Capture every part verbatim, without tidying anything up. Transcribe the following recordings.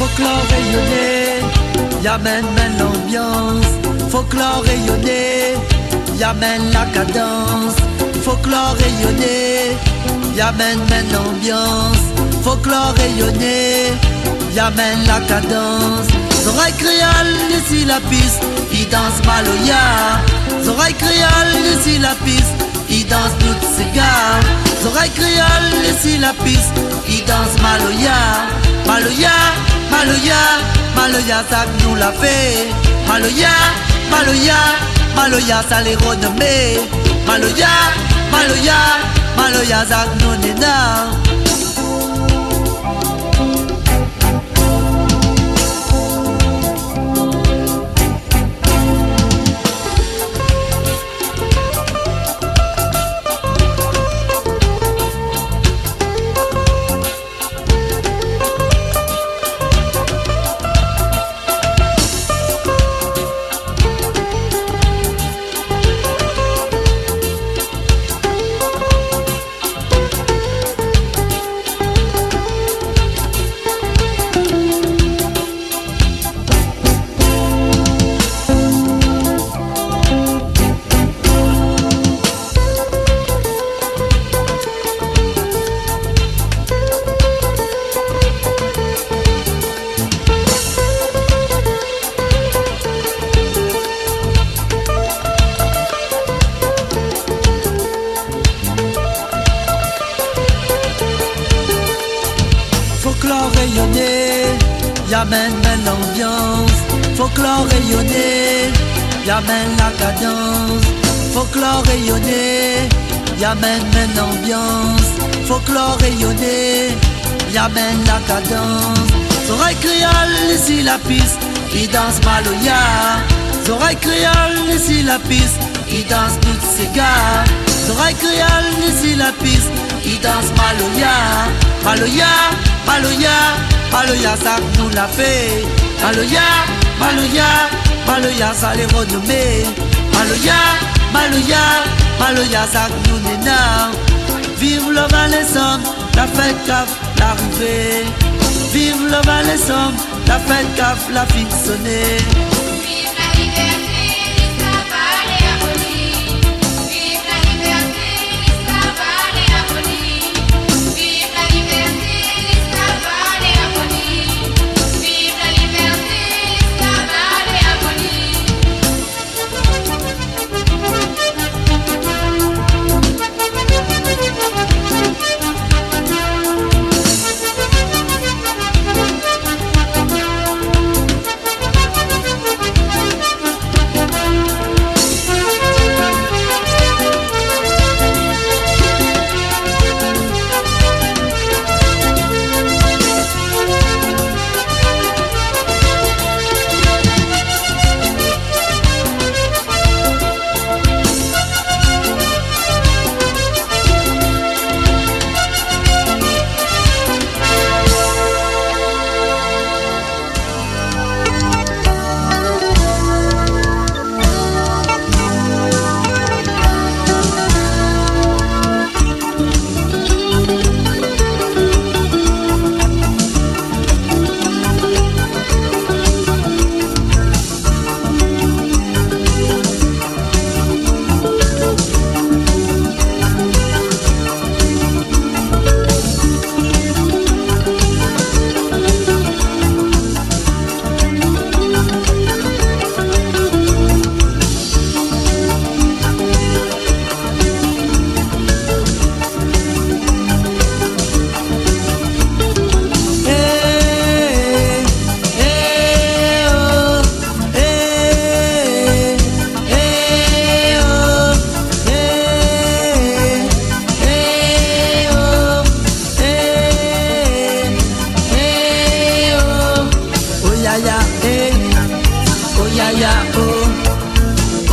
Folklor rényoné, i amenn mèm lanbians. Folklor rényoné, i amenn la kadans. Folklor rényoné, i amenn mèm lanbians. Folklor rényoné, i amenn la kadans. Zorèy kréol lé si la pis, i dans maloya. Zorèy kréol lé si la pis, i dans tout séga. Zorèy kréol lé si la pis, i dans maloya. Maloya, maloya, maloya, sak nou la fé. Maloya, maloya, maloya, sa lé renomé. Maloya, maloya, maloya, sak nou néna. Folklor rényoné, i amenn mèm lanbians. Folklor rényoné, i amenn la kadans. Folklor rényoné, i amenn mèm lanbians. Folklor rényoné, i amenn la kadans. Zorèy kréol lé si la pis, i dans maloya. Zorèy kréol lé si la pis, i dans tout séga. Zorèy kréol lé si la pis, i dans maloya. Maloya, maloya, maloya, sak nou la fé. Maloya, maloya, maloya, sa lé renomé. Maloya, maloya, maloya, sak nou néna. Viv lo Val Ensanm, la fèt kaf la rivé. Viv lo Val Ensanm, la fèt kaf la fine soné. Vive la liberté, l'esclavage et l'agonie. Vive la liberté, l'esclavage et l'agonie. Vive la liberté, l'esclavage et l'agonie. Vive la liberté, l'esclavage et l'agonie. Oh yaya, eh. Oh yaya, oh.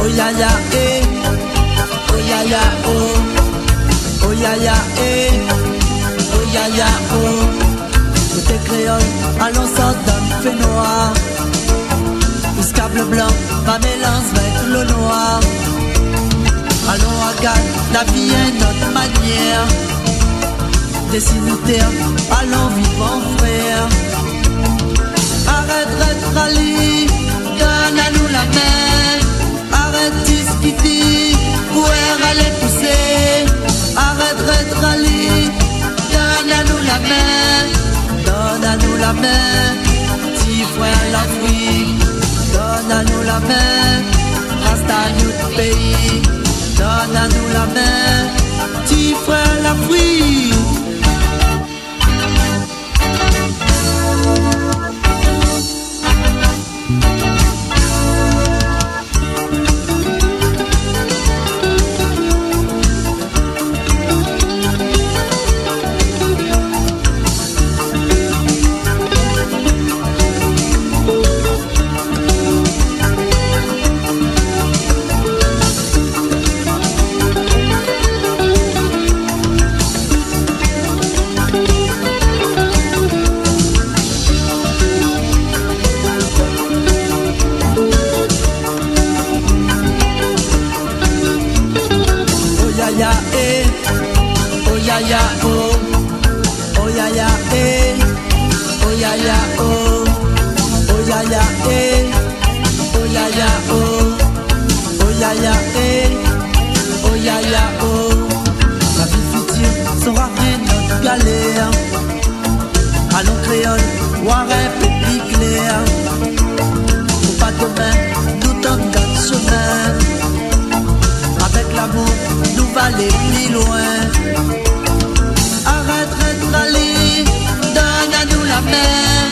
Oh yaya, eh. Oh yaya, oh. Oh yaya, eh. Oh yaya, oh. Koté kréol, alon sort dan fénoir. Ziska blé blan va mélanz avèk lo noir. Alon agard la vi in not manièr. Désin nout tèr, alon viv an frèr. La min, ti frèr Lafrik, donn anou la min, rasta nout péi. Donn anou la min, ti frèr Lafrik. Oh ya ya, eh. Oh ya ya, oh. Oh ya ya, eh. Oh ya ya, oh. Oh ya ya, eh. Oh ya ya, oh. Oh ya ya, eh. Oh ya ya, oh. La vi fitir sra in ot galèr. Alon kréol, voir in pé pli klèr. Pou pa domin nou tann gat shomin. Avèk lamour nou va alé pli loin. Arèt rèt ralé, donn anou la min.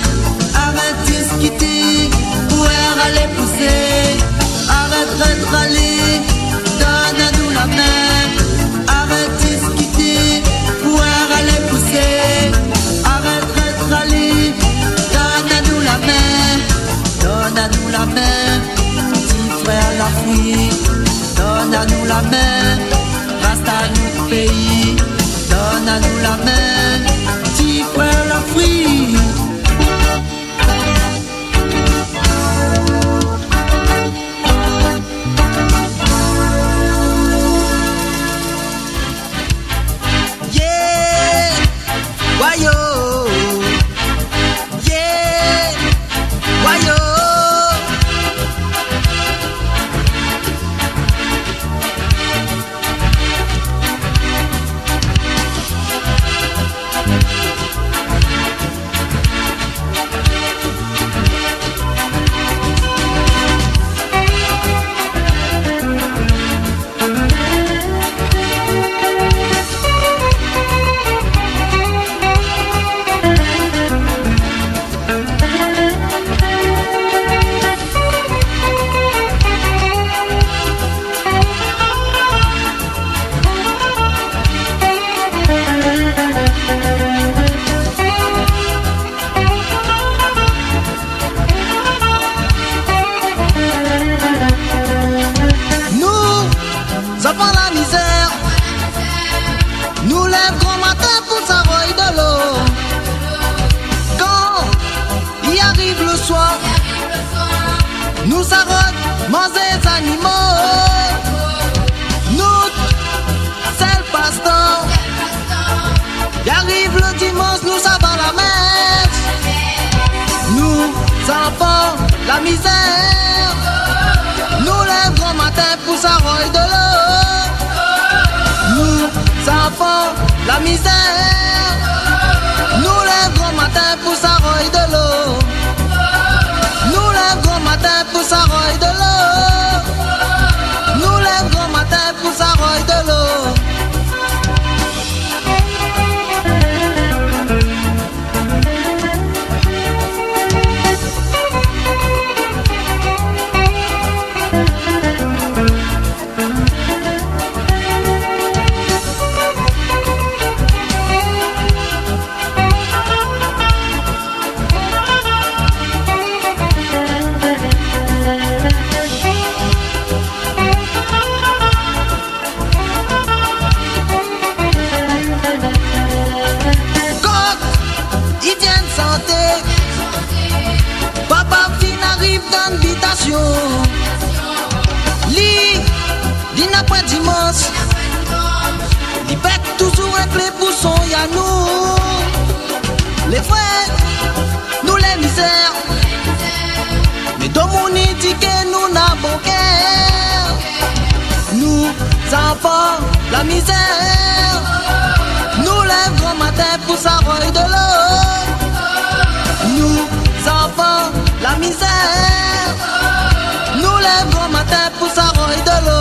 Arèt diskité, pou alé pousé. Arèt rèt ralé, donn anou la min. Arèt diskité, pou alé pousé. Arèt rèt ralé, donn anou la min. Donn anou la min, ti frèr Lafrik. Donn anou la min, rasta nout péi. Donn anou la min, ti frèr Lafrik. Yeah, wayo. Yeah, wayo. Nou, zanfan la mizèr, nou lèv gran matin pou sa roy dolo. Kan i ariv le soir, nou sa rod manzé zanimo. Nout sèl pastan, i ariv le dimans, nou sa va la mès. Nou, zanfan la mizèr, nou lèv gran matin pou sa roy dolo. Nou, zanfan la mizèr, nou lèv gran matin pou sa roy dolo. Nou lèv gran matin pou sa roy dolo. Nou lèv gran matin pou sa roy dolo. Kok i vien santé, papa fine ariv dan bitasion. Li, li na pwin dimans, li fé touzour in klé pou son yanou. Lé vré, nou lé mizèr, mé domoun i di ke nou na bon kèr. Nou, zanfan la mizèr, nou lèv gran matin pou sa roy dolo. Mizèr. Nou lèv gran matin pou sa roy dolo.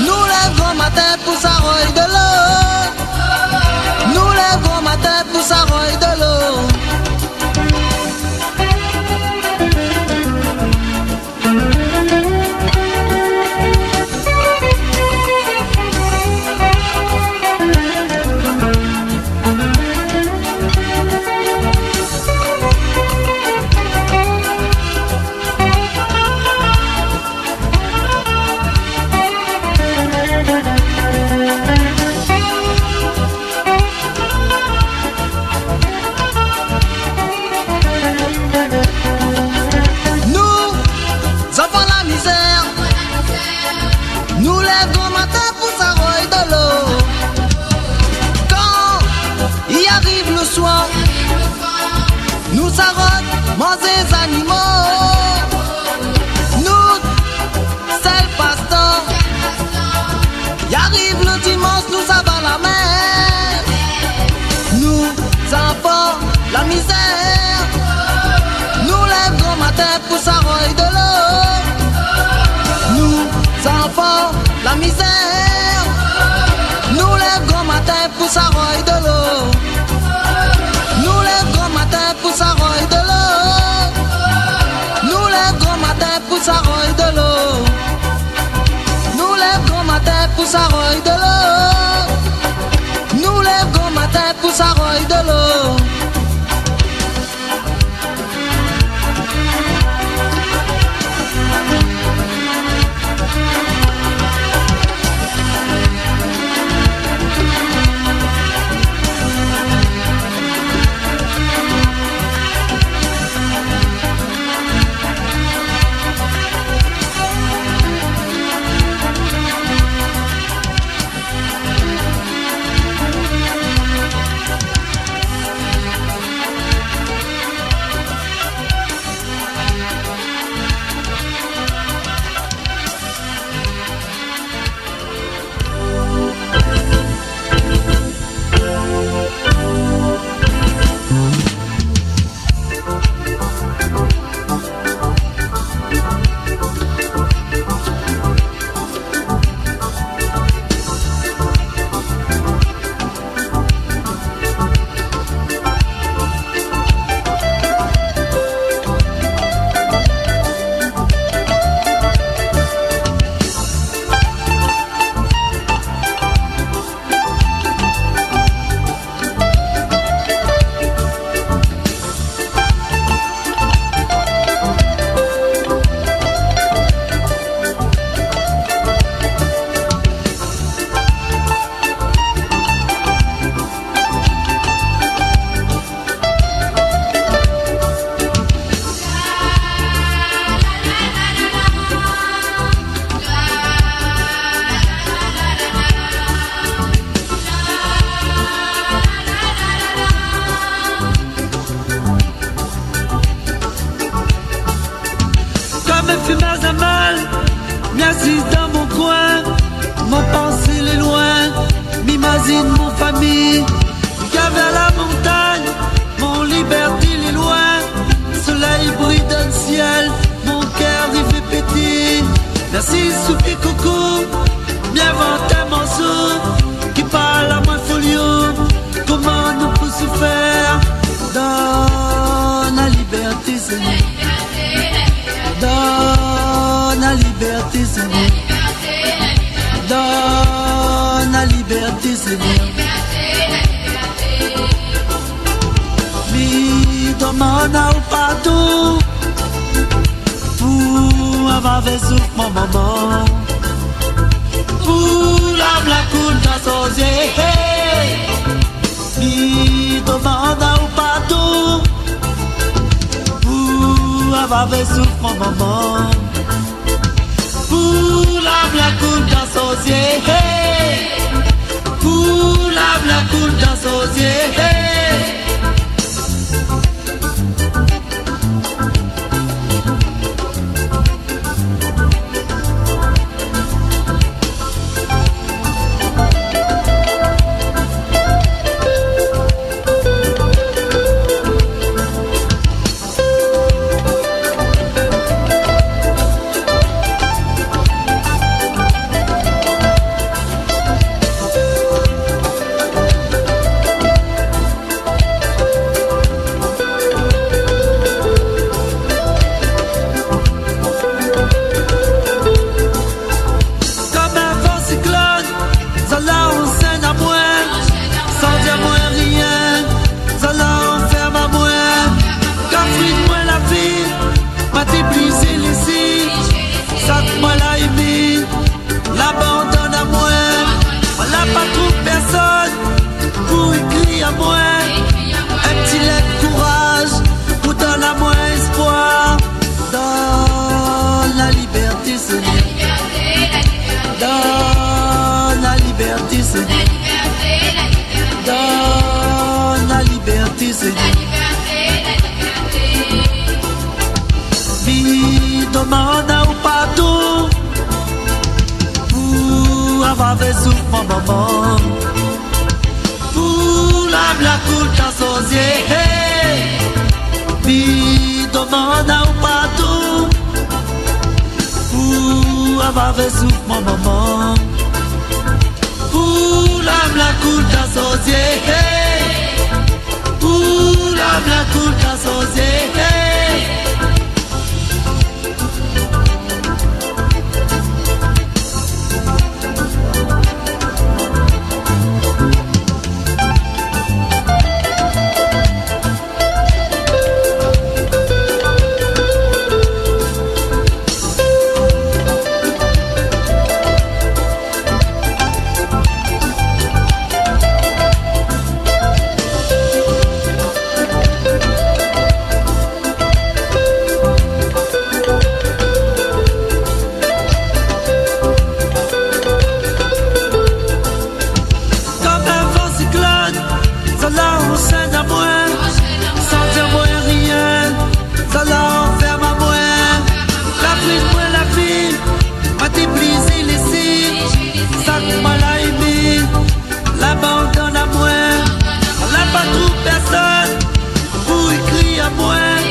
Nou lèv gran matin pou sa roy dolo. Nou lèv gran matin pou sa roy dolo. Nou, zanfan la mizèr, nou lèv gran matin pou sa roy dolo. Kan i ariv le soir, nou sa rod manzé zanimo. Nou sèl pastan. I ariv le dimansh, nou sa ba la min. Nou, zanfan la mizèr, nou lèv gran matin pou sa roy dolo. Nou, zanfan la mizèr, nou lèv gran matin pou sa roy dolo. Nou lèv gran matin pou sa roy dolo. Nou lèv gran matin pou sa roy dolo. Nou lèv gran matin pou sa roy dolo. Nou lèv gran matin pou sa roy dolo. Konm in fimèr zamal, mi asiz dan mon koin, mon pansé lé loin, mi mazine mon fami, mi gard vèr la montagn, mon liberté lé loin, solèy i briy dan le sièl, mon kèr i fé pété. Mi asiz sou pié koko, mi invant in morso ki parl amoin folio. Koman nou pou soufèr dan la liberté, Sényèr. Dan la liberté, Sényèr. Dan la liberté, Sényèr. Mi domann aou pardon pou avoir fé soufèr mon momon. Pou larm la koul dan son zié, hey. Mi domann aou pardon pou avoir fé soufèr mon momon. Pou larm la koul dan son zié, hey. Pou larm la koul dan son zié, hey. Domann aou pardon pou avoir fé soufèr mon momon. Pou larm la koul dan son zié, hey. Mi domann aou pardon pou avoir fé soufèr mon momon. Pou larm la koul dan son zié, hey. Pou larm la koul dan son zié, hey. Konm in van siklone, sa la ansèn amoin, san dir amoin rien. Sa la anfèrm amoin, la pris amoin la vi, ma déplizi lé si, sak moin la émé, la abandonn amoin. La pa trouv pèrsone pou ékri amoin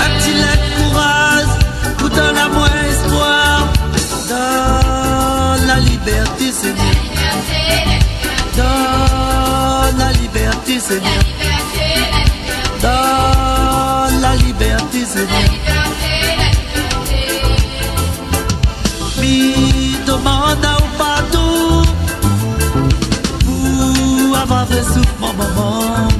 in ti lèt kouraz pou donn amoin léspoir. Dan la libèrté, Seigneur. Dan la libèrté, Seigneur. Dan la libèrté, Seigneur. Mi domann aou pardon pou avoir fé soufèr mon momon.